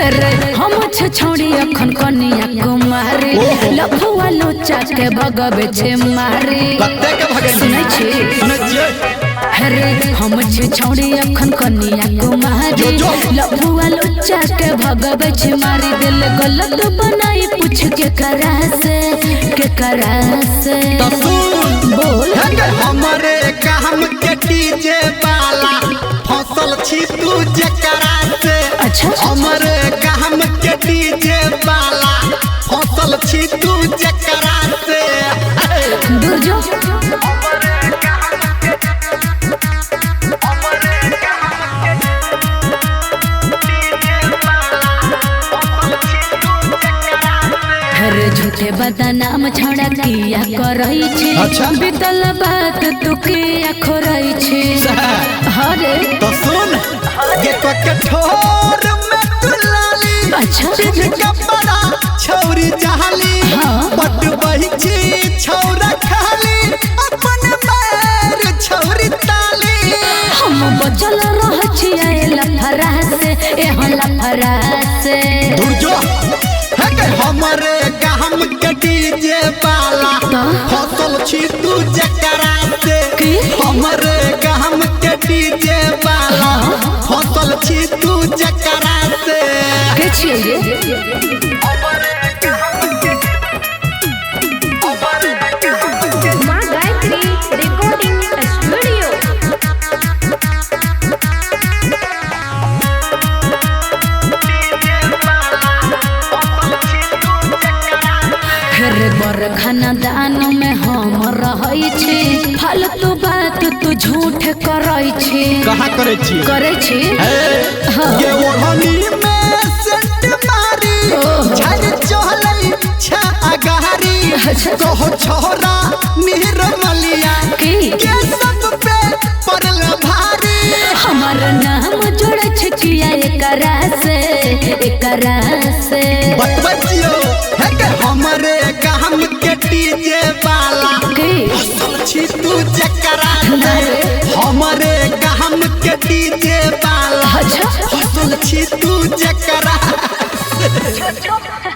रे हम छोड़ी अखन कनिया कुमारी, लफुआ लोचा के भगवे छे मारी। कते के भगेली? सुनै छी? सुनै छियै। रे हम छोड़ी अखन कनिया कुमारी, जो, जो। लफुआ लोचा के भगवे छे मारी। दिल गलत बनाई पूछ के करा से, के करा से। त सुन, बोल। हे गे हमरे काम के डीजे वाला फसल छी तू जकरा से। अच्छा। हमरे काम के डीजे वाला फसल छी तू जकरा से। दूर जो। अरे झूठे बदनाम छौड़ा किया करई छे। अच्छा। बीतल बात तू किया खोरई छे। हरे तो सुन गे तो के ठोर में तू लाली। अच्छा। पिन्ह के बड़ा छौरी जहाली। हाँ। बट बही छी छौरा खाली अपन पैर छौरी ताली। हम बचल रह छियै लफड़ा से, एह लफड़ा से। दूर जो। हे गे हमरे काम के डीजे वाला तो? फसल छी तू जकरा से। की? हमरे काम के डीजे वाला फसल छी तू जकरा से। के छियै रे? माँ गायत्री रिकॉर्डिंग स्टूडियो। रे बर खानदान में हम रहै छी, फालतू बात तू झूठ करै छी। कहाँ करै छी? करै छी। हे, गे ओढ़नी में सेंट मारी ओहो। झर चहलै छा अगारी। अच्छा। कहो छोरा निर्मलिया की? के सब पे पड़ल भारी। हमर नाम जोड़ै छै किया एकरा से, एकरा से। बतबै छियौ। हे गे हमरे काम के डीजे वाला की? फसल छी तू जकरा से। हमरे काम के डीजे वाला अच्छा। फसल छी तू जकरा से।